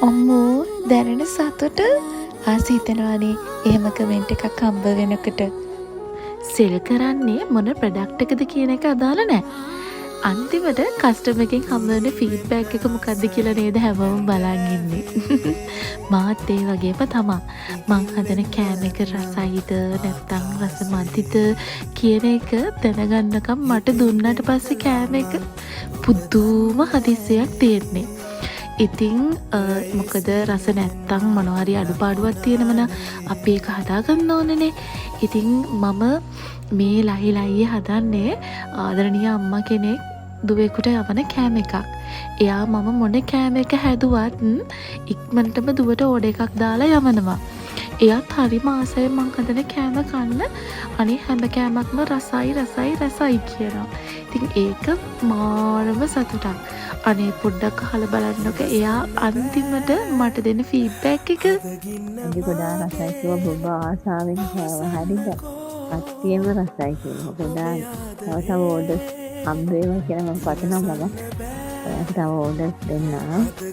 අම්මෝ, දැනෙන සතුට. ආස හිතෙනවනේ එහෙම කමෙන්ට් එකක් හම්බ වෙනකොට. සෙල් කරන්නේ මොන ප්‍රොඩක්ට් එකද කියන එක අදාළ නෑ. අන්තිමට කස්ටමර් එකෙන් හම්බ වෙන ෆීඩ්බැක් එක මොකද්ද කියලා නේද හැමෝම බලන් ඉන්නේ. මාත් ඒ වගේම තමා. මං හදන කෑම එක රසයිද නැත්තං රස මදිද කියන එක දැනගන්නකම් මට දුන්නට පස්සේ කෑම එක පුදුම හදිස්සියක් තියෙන්නේ. ඉතින් මොකද රස නැත්තං මොනවා හරි අඩුපාඩුවක් තියෙනව නම් අපි ඒක හදාගන්න ඕනේනේ. ඉතින් මම මේ ලහි ලහියේ හදන්නේ ආදරණීය අම්මා කෙනෙක් දුවෙකුට යවන කෑම එකක්. එයා මම මොන කෑම එක හැදුවත් ඉක්මනටම දුවට ඕඩර් එකක් දාලා යවනවා. එයාත් හරිම ආසයි මං හදන කෑම කන්න. අනේ හැම කෑමක්ම රසයි රසයි රසයි කියනවා. ඉතින් ඒක මාරම සතුටක්. අනේ පොඩ්ඩක් අහලා බලන්නකෝ එයා අන්තිමට මට දෙන ෆීඩ්බැක් එක. අඩි ගොඩාක් රසයි කිව්වා. බොබා ආසාවෙන් කෑවා. හරිද? කට්ටියම රසයි කිව්වා. ගොඩාක් තව තව ඕඩර්ස් හම්බ වේවා කියලා මම පතනවා. මම ඔයාලට තව ඕඩර්ස් දෙන්නම්.